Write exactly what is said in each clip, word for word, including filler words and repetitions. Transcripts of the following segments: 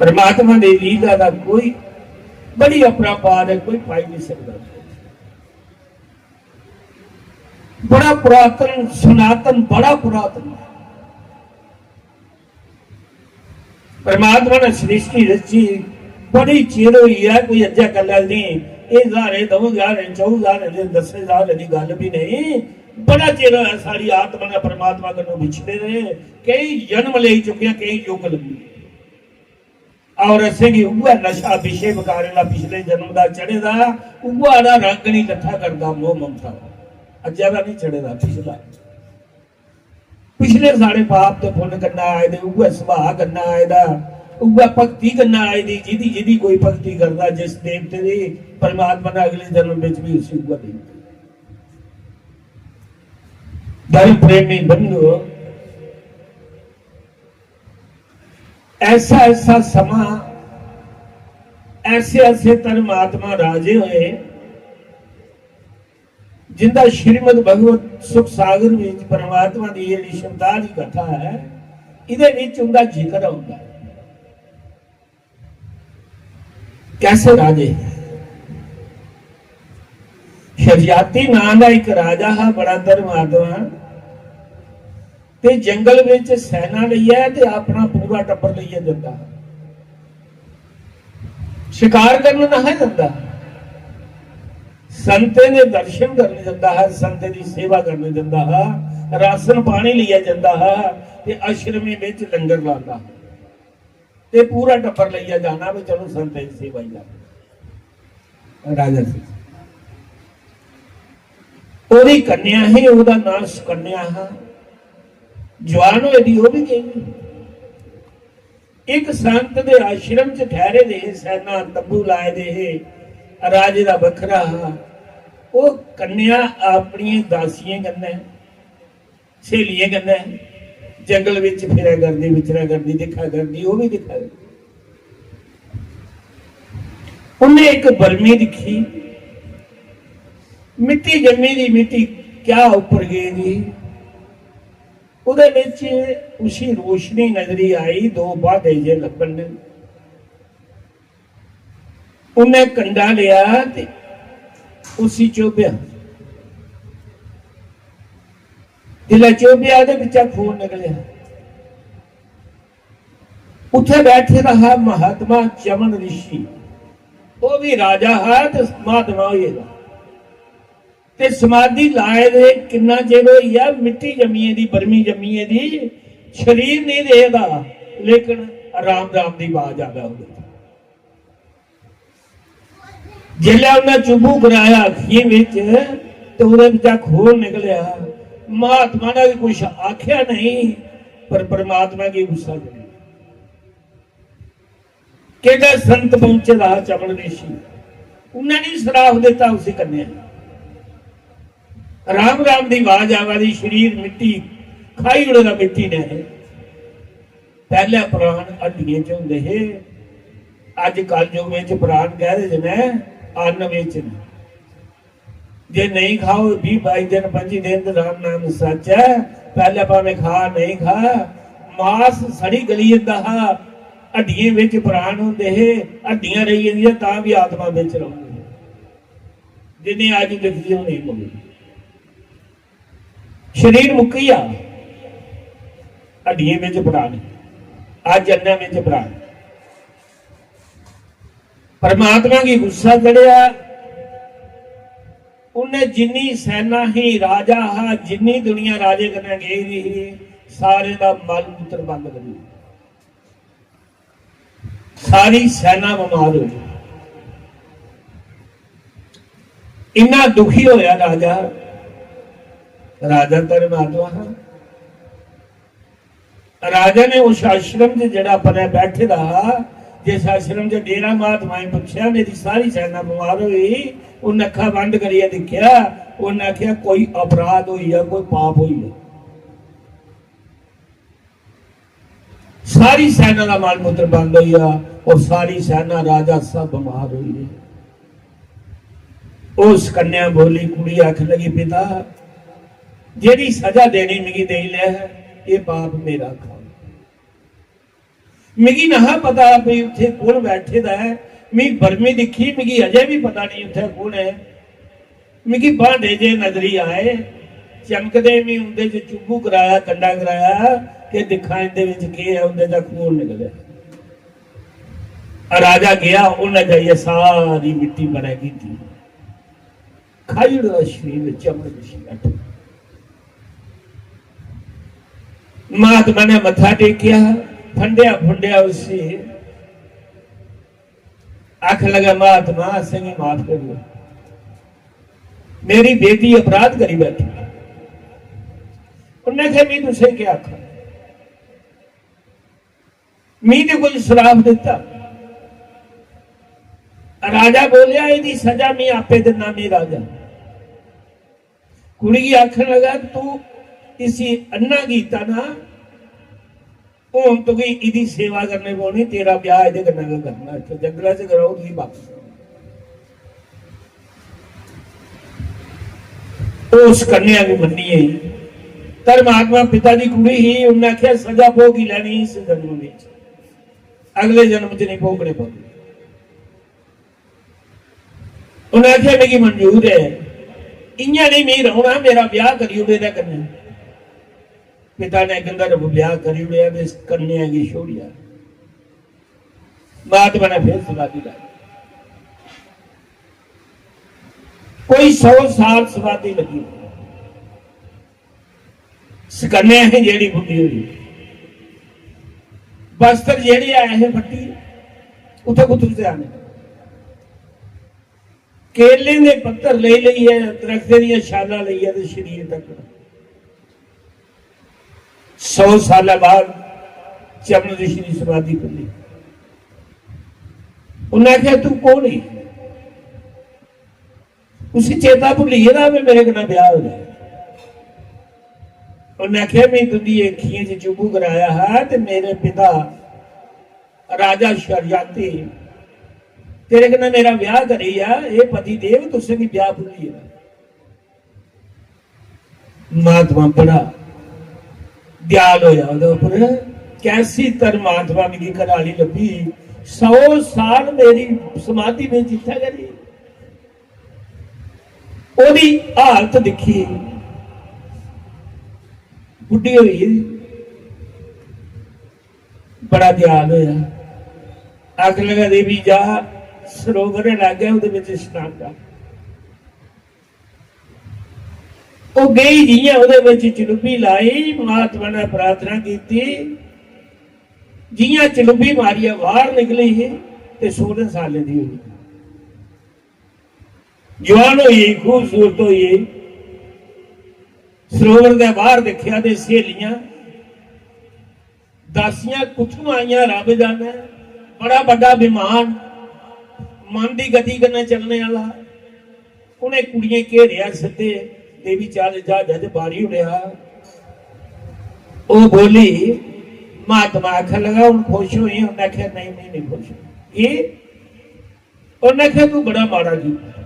परमात्मा दी लीला दा कोई बड़ी अपरापार है, कोई पाई नहीं सकता। बड़ा पुरातन, सनातन, बड़ा पुरातन। परमात्मा ने सृष्टि रची, बड़ी चिर होई है, कोई अज्जै कल्लै दी नहीं। एह् ज्हारें, द'ऊं ज्हारें, च'ऊं ज्हारें दे, दस्सें ज्हारें दी गल्ल बी नहीं। बड़ा चिर होया साढ़ी आत्मा ने परमात्मा कन्नै बिछड़े दे, केई जन्म लेई चुके, केई युग लग्गी। और असेंगी उ'ऐ नशा विशे विकारें दा पिछले जन्म दा चढ़े दा, उ'ऐ आह्ला रंग नहीं लट्ठा करदा मोह ममता दा। अज्जै दा नहीं चढ़े दा, पिछला। पिछले साढ़े पाप ते पुन्न कन्नै आए दे, उ'ऐ सुभाऽ कन्नै आए दा, उ'ऐ भक्ति कन्नै आए दी, जिदी जिदी कोई भक्ति करदा जिस देवते दी, परमात्मा ने अगले जन्म बिच भी उसी उ'ऐ देवते। धर्म प्रेमी बंधु, ऐसा ऐसा समा, ऐसे ऐसे धर्मात्मा राजे होए, जिंदा श्रीमद् भगवत सुख सागर विच परमात्मा दी जेह्ड़ी शब्दां दी कथा ऐ, इदे विच उंदा जिक्र होंदा ऐ। कैसे राजे? शरयाती नां दा इक राजा हा, बड़ा धर्मात्मा, ते जंगल विच सैना लेइयै ते अपना पूरा टब्बर लेइयै जंदा हा। शिकार करन ना हा जंदा, संतें दे दर्शन करन जंदा हा, संतें दी सेवा करन जंदा हा, राशन पानी लेइयै जंदा हा, ते आश्रमें विच लंगर लांदा हा, ते पूरा टब्बर लेइयै जाना भी, चलो, संतें दी सेवा ही करनी। राजा जी, ओदी कन्या ही, ओदा नां सुकन्या हा। जवान होई दी, ओह भी गेई। इक संत दे आश्रम च ठहरे दे हे, सैना तंबू लाए दे हे, राजे दा बखरा हा। ओह कन्या अपनियें दासियें कन्नै, स्हेलियें कन्नै जंगल बिच फिरै करदी, विचरै करदी, दिक्खा करदी, ओह भी दिक्खा करदी। उन्नै इक बरमी दिक्खी, मिट्टी जम्मी दी, मिट्टी क्या उप्पर गेदी। ओह्दे बिच उसी रोशनी नजरी आई, दो बादे जे लब्भन। उन्नै कंडा लेआ ते उसी चोभेआ। जिसलै चोभेआ ते बिच्चा खून निकलेआ। उत्थै बैठे दा हा महात्मा चमन ऋषि, ओह् बी राजा हा ते महात्मा होई गेदा। ते समाधि लाए दे किन्ना चिर होई गेआ, मिट्टी जम्मिये दी, बर्मी जम्मिये दी, शरीर नहीं रेह्दा, लेकिन राम राम दी आवाज आवे ओह्दे च। जिसलै उन्नै चुब्बू कराया अक्खियें बिच, ते ओह्दे बिच्चा खून निकलेआ। महात्मा ने बी कुछ आखेआ नहीं, पर परमात्मा गी गुस्सा चढ़ी गेआ। केड्डा संत पहुंचे दा हा चमन ऋषि, उन्नै नहीं सराफ दित्ता उसी कन्या। राम राम दी आवाज आवा दी, शरीर मिट्टी खाई ओड़े दा मिट्टी ने। पैह्ले प्राण हड्डियें च होंदे हे, अज्ज कलयुग बिच प्राण कैह्दे च न? अन्न बिच न। जे नेईं खाओ बीह् बाई दिन, पंजी दिन, ते राम नाम सच्च ऐ। पैह्ले भामें खा नेईं खा, मास सड़ी गली जंदा हा, हड्डियें बिच प्राण होंदे हे, हड्डियां रेही जंदियां तां बी आत्मा बिच रौंह्दी ही। जिन्नी अज्ज दिखदी होनी मुड़ी, शरीर मुक्की जा, हड्डियें बिच प्राण, अज्ज अन्नै बिच प्राण। परमात्मा गी गुस्सा चढ़ेआ, उन्नै जिन्नी सैना ही, राजा हा, जिन्नी दुनिया राजे कन्नै गेई दी ही, सारे दा मल मूत्र बंद करी दित्ता। सारी सैना बमार होई। इन्ना दुखी होया राजा, राजा धर्मात्मा हा। राजा ने उस आश्रम च जेड़ा परै बैठे दा हा, जिस आश्रम च डेरा महात्मा ने पुच्छेआ, "मेरी सारी सैना बमार होई," उन्नै अक्खां बंद करियै दिक्खेआ, उन्नै आखेआ, "कोई अपराध होई गेआ, कोई पाप होई गेआ।" सारी सैना दा मल मूत्र बंद होई गेआ और सारी सैना, राजा सब बमार होई गए। उस कन्या बोली, कुड़ी आखन लगी, "पिता, जेह्ड़ी सजा देनी मिगी देई लै, एह् पाप मेरा खाओ।" मिगी नहा पता भई उत्थै कु'न बैठे दा ऐ। मी बर्मी दिक्खी, मिगी अजें बी पता नेईं उत्थै कु'न ऐ। मिगी भांडे जे नजरी आए, चमकदे, मी उं'दे च चुब्बू कराया, कंडा कराया कि दिक्खां इं'दे बिच केह् ऐ, उं'दे चा खून निकलेआ। राजा गेआ, उ'न्नै जाइयै सारी मिट्टी बरै कीती, खाई ओड़ेआ शरीर, चमड़ बिछी बैठे। महात्मा ने मत्था टेकेआ, फंडेआ फुंडेआ उसी, आखन लगा, "महात्मा, असेंगी माफ करियो, मेरी बेटी अपराध करी बैठी।" उन्नै आखेआ, "मी तुसें केह् आखा, मी ते कोई श्राप दित्ता।" राजा बोलेआ, "एह्दी सजा मी आपे दिन्ना, मी राजा।" कुड़ी गी आखन लगा, "तू इसी अन्ना कीता ना, हून तुगी इदी सेवा करनी पौनी, तेरा ब्याह एह्दे कन्नै गै करना, इत्थै जंगलै च कराओ, तुगी बापस।" ओह् उस कन्या गी मन्नी गेई। धर्मात्मा पिता दी कुड़ी ही, उन्नै आखेआ, "सजा भोगी लैनी इस जन्म बिच, अगले जन्म च नहीं भोगने पौंदी।" उन्नै आखेआ, "मिगी मंजूर ऐ, इ'यां नेईं में रौह्ना, मेरा ब्याह करी ओड़े एह्दे कन्नै।" पिता ने गंधर्व ब्याह करी ओड़ेआ ते इस कन्या गी छोड़िया। महात्मा ने फिर समाधि लाई। कोई सौ साल समाधि लग्गी। सकन्या ही जेह्ड़ी बुड्ढी होई, बस्तर जेह्ड़े आए हे फट्टी, उत्थै कुत्थूं से आने? केलें दे पत्तर लेई लेइयै, दरख्तें दियां छालां लेइयै ते शरीर तक। सौ साल बाद चमन ऋषि दी समाधि खुल्ली। उन्नै आखेआ, "तू कौन है?" उसी चेता भुल्ली गेदा, "मैं, मेरे कन्नै ब्याह हो जाए।" उन्नै आखेआ, "मैं तुंदी अक्खियें च चुबू कराया हा ते मेरे पिता राजा शरयाती तेरे कन्नै मेरा ब्याह करी गेआ, हे पति देव, तुसें भी ब्याह भुल्ली गेदा।" महात्मा बड़ा दयाल होया ओह्दे उप्पर। कैसी धर्मात्मा मिगी घराली लब्भी, सौ साल मेरी समाधि में जित्थै गै रेही। ओह्दी हालत दिक्खी, बुड्ढी होई गेदी, बड़ा दयाल होया। आखन लगा, "देवी जा, सरोवर है लागै, ओह्दे बिच स्नान कर।" ओह् गेई जि'यां, ओह्दे बिच चलुब्बी लाई, महात्मा ने प्रार्थना कीती, जि'यां चलुब्बी मारियै बाहर निकली ही ते सोलह सालें दी होई। जवान होई, खूबसूरत होई। सरोवर दे बाहर दिक्खेआ ते स्हेलियां, दासियां कुत्थों आइयां रब जाने, बड़ा बड्डा विमान, मन दी गति कन्नै चलने आह्ला। उ'नें कुड़ियें घेरेआ सिद्धे, "देवी चल, ज्हाजै च बारी ओड़ेआ।" ओह् बोली, महात्मा आखन लगा, "हून खुश होई?" उन्नै आखेआ, "नेईं, में नेईं खुश।" की? उन्नै आखेआ, "तूं बड़ा माड़ा कीता।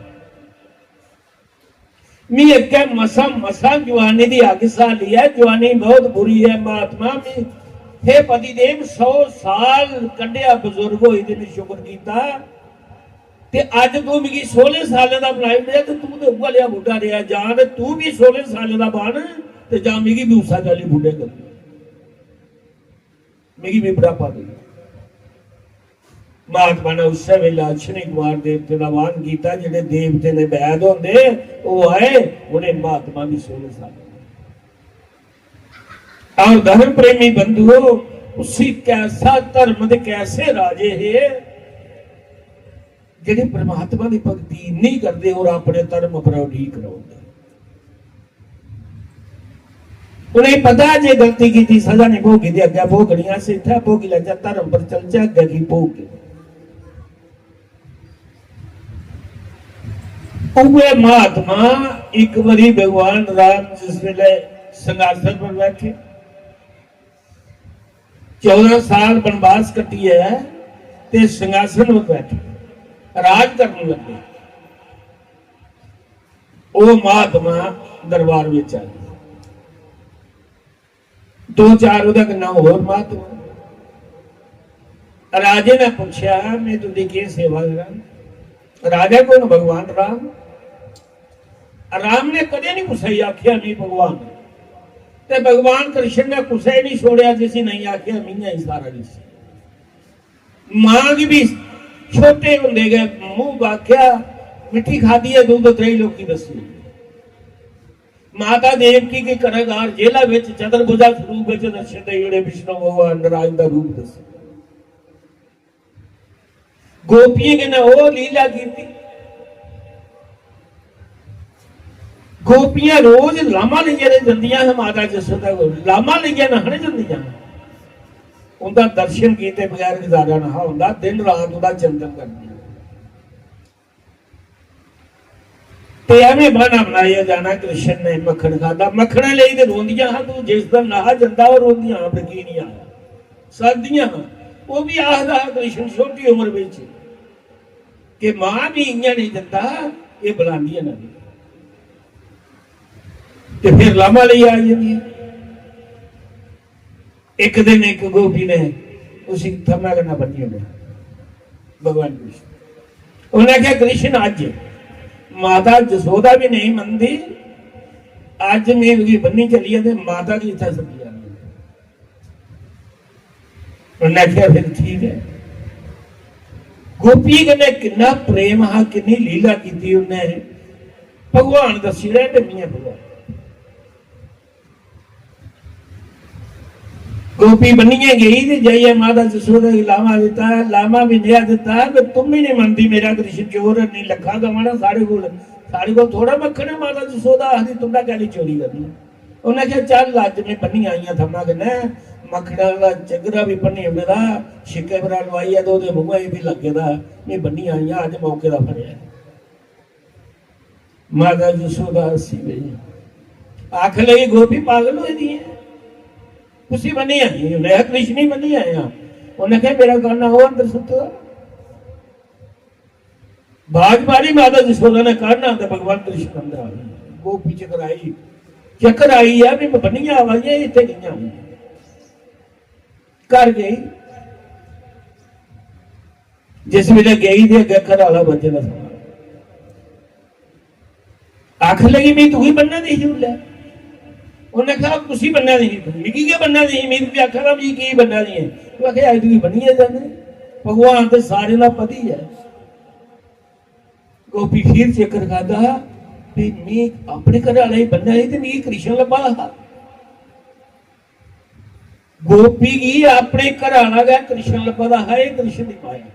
मी इक्कै मसां, मसां जुआनी दी अग्ग स्हाली ऐ, जुआनी बहुत बुरी ऐ महात्मा। मी, हे पतिदेव, सौ साल कड्ढेआ, बजुर्ग होई ते मी शुक्र कीता, ते अज्ज तूं मिगी सोलह सालें दा बनाई ओड़ेआ, ते तूं ते उ'ऐ लेआ बुड्ढा रेहा। जां ते तूं बी सोलह सालें दा बन, ते जां मिगी बी उस्सै चाल्ली बुड्ढे करी।" मिगी भी बुढ़ापा देई। महात्मा ने उस्सै बेल्लै अश्विनी कुमार देवते दा आह्वान कीता, जेह्ड़े देवते दे बैद होंदे, ओह् आए, उ'नें महात्मा दी सोलह साल। और धर्म प्रेमी बंधुओ, उसी कैसा धर्म दे कैसे राजे हे, जेह्ड़े परमात्मा दी भक्ति इन्नी करदे और अपने धर्म पर अड़ीक रौंह्दे। उ'नेंगी पता जे गलती कीती, सजा नहीं भोगी ते अग्गें भोगनी, अस इत्थै भोगी लैचै, धर्म पर चलचै, अग्गें की भोगगे। उ'ऐ महात्मा इक बारी भगवान राम जिस वेले सिंहासन पर बैठे, चौदां साल वनवास कट्टियै ते सिंहासन पर बैठे, राज करन लगे। ओह् महात्मा दरबार बिच आए। दो चार ओह्दे कन्नै होर महात्मा। राजे ने पूछेआ, "मैं तुंदी केह् सेवा करां?" राजा कौन? भगवान राम। राम ने कदें नहीं कुसै गी आखेआ, "मैं भगवान।" ते भगवान कृष्ण ने कुसै गी नहीं छोड़ेआ जिसी नहीं आखेआ, "मियां ही सारा किश।" मां गी भी छोटे होंदे गै मूंह बाकेआ, मिट्ठी खादी है, दूध त्रैलोकी दस्सी। माता देवकी के कारागार जेला विच चतुर्भुजा स्वरूप विच दर्शन देई ओड़े, विष्णु भगवान नारायण दा रूप दस्सी। गोपियें कन्नै ओह् लीला कीती। गोपियां रोज लामा लेइयै ते जंदियां हियां माता जसोदा कोल, लामा लेइयै नहाने जंदियां हियां। उंदा दर्शन कीते बगैर गुजारा नहा होंदा, दिन रात उंदा चिंतन करदियां। ते एवें बहाना बनाया जाना, कृष्ण ने मक्खन खादा। मक्खनै लेई ते रोंदियां हां, तू जिस दिन नहा जंदा, ओह् रोंदियां हां, "फिर की निं आया?" सददियां हां। ओह् बी आखदा हा कृष्ण छोटी उम्र बिच कि मां बी इ'यां निं जंदा, एह् बलांदियां न। ते फिर लामा लेई आई जंदियां। इक दिन इक गोपी ने उसी थम्मै कन्नै बन्नी ओड़ेआ भगवान कृष्ण। उन्नै आखेआ, "कृष्ण, अज्ज माता जसोदा बी नेईं मनदी, अज्ज में तुगी बन्नी चलियै ते माता गी इत्थै सद्दी आनी।" उन्नै आखेआ, "फिर ठीक ऐ।" गोपी कन्नै किन्ना प्रेम हा, किन्नी लीला कीती उन्नै, भगवान दस्सी ओड़ेआ, ते मियां भगवान। गोपी बनियै गई ते जाइयै माता जसोदा गी लामा दित्ता, लामा बी नेहा दित्ता कि तुम ही नहीं मनदी, मेरा कृष्ण चोर है, नहीं लक्खा गवाना साढ़े कोल, साढ़े कोल थोड़ा मक्खन है। माता जसोदा आखदी, "तुंदा कैली चोरी करनी?" उन्नै आखेआ, "चल, अज्ज में बन्नी आई आं थम्मा कन्नै, मक्खना दा चगरा बी बन्नी ओड़े दा, छिक्के परा लोआइयै ते ओह्दे मूंहै गी बी लग्गे दा, में बन्नी आई आं, अज्ज मौके दा फड़ेआ।" माता जसोदा हस्सी पेई। आखन लगी, "गोपी पागल होई दी है, कुसी बन्नी आई? मैं कृष्ण ही बन्नी आया।" उन्नै आखेआ, "मेरा काना ओह् अंदर सुत्ते दा।" बाज मारी माता जसोदा ने, काना ते भगवान कृष्ण अंदर आ गए। गोपी चक्कर आई, चक्कर आई है, भी बन्नियै आवा दी है, इत्थै कि'यां आई? घर गई, जिस वेले गई ते अग्गै घर आह्ला बज्जे दा था। आखन लगी, "मैं तुगी बन्ना दी ही उल्लै।" उन्नै आखेआ, "कुसी बन्ना दी ही तू? मिगी गै बन्ना दी ही, मैं तुगी आखा दा, मिगी की बन्ना दी है?" तू आखेआ, "अज्ज तुगी बन्नियै जाने।" भगवान ते सारें दा पति ऐ। गोपी फिर चक्कर खादा, "भी मैं अपने घर आह्ले गी बन्ना ही ते मिगी कृष्ण लब्भा दा हा।" गोपी गी अपने घर आह्ला गै कृष्ण लब्भा दा हा, एह् कृष्ण दी माया।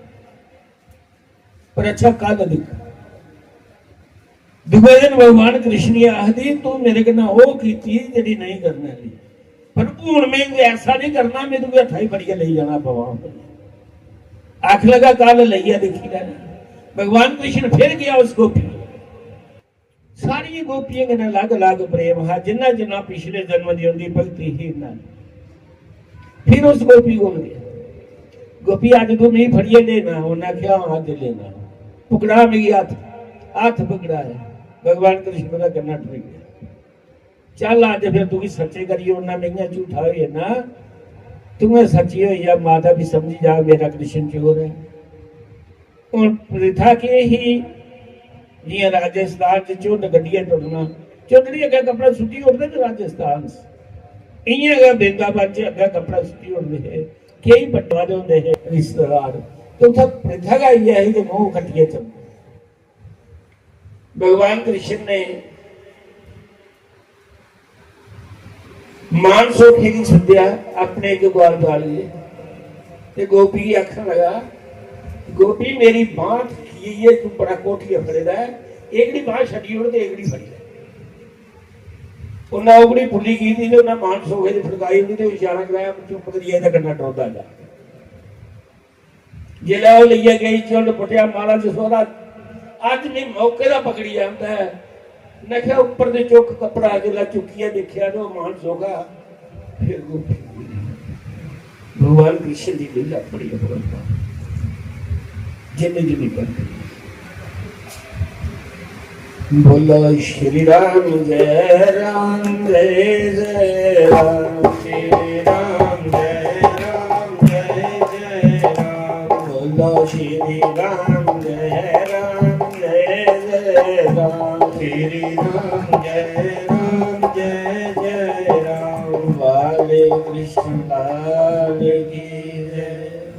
पर अच्छा, कल दिक्ख, दूए दिन भगवान कृष्ण गी आखदी, "तू मेरे कन्नै ओह् कीती जेह्ड़ी नेईं करने आह्ली, पर हून में ऐसा नहीं करना, में तुगी हत्था ही फड़ियै लेई जाना पवा।" आखन लगा, "कल लेइयै दिक्खी लैना।" भगवान कृष्ण फिर गया उस गोपी कोल। सारियें गोपियें कन्नै अलग-अलग प्रेम हा, जिन्ना-जिन्ना पिछले जन्म दी उंदी भक्ति ही, इन्ना। फिर उस गोपी कोल गया, "गोपी, अज्ज तू मिगी फड़ियै लेना?" उन्नै आखेआ, "हां, अज्ज लेना।" पकड़ा मिगी हत्थ, हत्थ पकड़ाया। भगवान कृष्ण दा कन्ना ठुई गया। "चल, अज्ज फिर तुगी सच्चे करी ओड़ना, में इ'यां झूठा होई जन्ना, तूं गै सच्ची होई जा, माता बी समझी जा, मेरा कृष्ण चोर ऐ।" हुन प्रथा केह् ही, जि'यां राजस्थान च झुंड कड्ढियै टुरना, झुंड नी अग्गें कपड़ा सुट्टी ओड़दे न राजस्थान च, इ'यां गै वृंदावन च अग्गें कपड़ा सुट्टी ओड़दे हे। केईं बंडे आए दे होंदे हे रिश्तेदार, ते उत्थै प्रथा गै इ'यै ही कि मूंह खट्टियै चलदे। भगवान कृष्ण ने मानसोखे गी सद्देआ, अपने इक ग्वालपाल गी, ते गोपी गी आखन लगा, "गोपी, मेरी बांह थक्की गेई ऐ, तू बड़ा कोठियै फड़े दा ऐ, एह्कड़ी बांह छड्डी ओड़ ते एह्कड़ी फड़ी लै।" उन्नै ओह्कड़ी पुल्ली कीती ते उन्नै मानसोखे दी फड़काई ओड़ी ते इशारा कराया, "चुप्प करियै एह्दे कन्नै टुरदा जा।" जिसलै ओह् लेइयै गेई, चुंड पुट्टेआ, "माता जसोदा, अज्ज में मौके दा पकड़ी आंदा ऐ।" उन्नै आखेआ, उप्पर ते चुक्क कपड़ा, जिसलै चुक्कियै दिक्खेआ ते ओह् मानसोखा। फिर गोपी, भगवान कृष्ण दी लीला बड़ी अपरंपार, जिन्नी जिन्नी करदी। बोलो श्री राम जय राम जय जय राम, श्री राम जय राम जय जय राम। श्री राम जय राम जय जय राम। श्री राम जय राम जय जय राम। बाल कृष्ण लाल की जय।